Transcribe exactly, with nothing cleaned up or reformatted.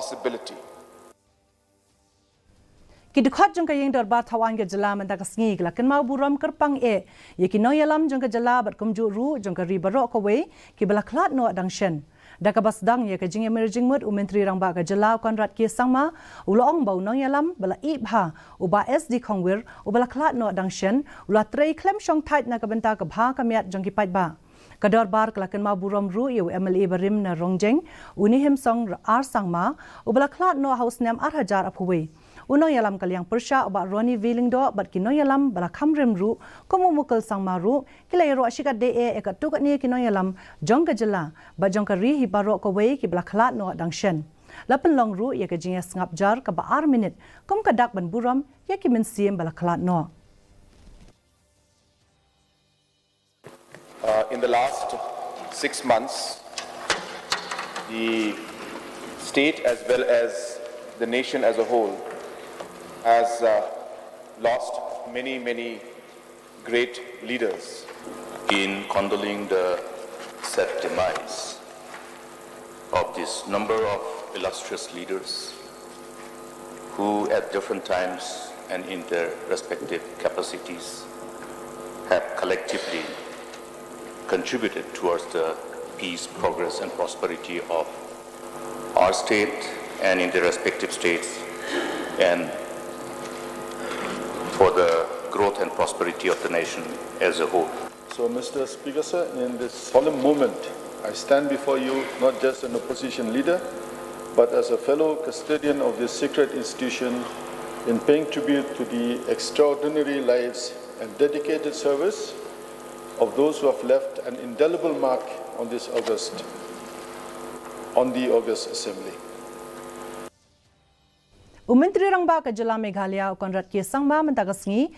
Responsibility. Ki dkhot jong ka ïing dorbar thaw aiñ ka jylla mynta ka sngi ki la kynmaw burom kyrpang eh ïa ki nongïalam jong ka jylla bad kumjuh ruh jong ka ri baroh kawei kiba la khlad noh dang shen. Da kaba sdang ïa ka jingïamir jingmut u Myntri Rangbah ka jylla u Conrad K Sangma u la ong ba u nongïalam ba la ïeh bha u Bah S D Khongwir uba la khlad noh dang shen u la trei khlem shongthait na ka bynta ka bha ka miat jong ki paidbah. Ka dorbar ka la kynmaw burom ruh ïa u M L A barim na Rongjeng u Nihimsong R Sangma uba la khlad noh ha u snem ar hajar arphew wei. U nongïalam ka liang pyrshah u Bah Ronnie V Lyngdoh bad ki nongïalam ba la kham rim ruh kum u Mukul Sangma ruh ki la ïaroh shikatdei eh ïa katto katne ki nongïalam jong ka jylla bad jong ka ri hi baroh kawei kiba la khlad noh dang shen. La pynlong ruh ïa ka jingïasngap jar kaba ar minit kum ka dak ban burom ïa ki mynsiem ba la khlad noh. Uh, in the last six months, the state as well as the nation as a whole has uh, lost many, many great leaders. In condoling the sad demise of this number of illustrious leaders who at different times and in their respective capacities have collectively contributed towards the peace, progress and prosperity of our state and in the respective states and for the growth and prosperity of the nation as a whole. So, Mister Speaker, sir, in this solemn moment, I stand before you not just an opposition leader, but as a fellow custodian of this sacred institution in paying tribute to the extraordinary lives and dedicated service of those who have left an indelible mark on this August, on the August Assembly. U Myntri Rangbah ka Jylla Meghalaya u Conrad K Sangma mynta ka sngi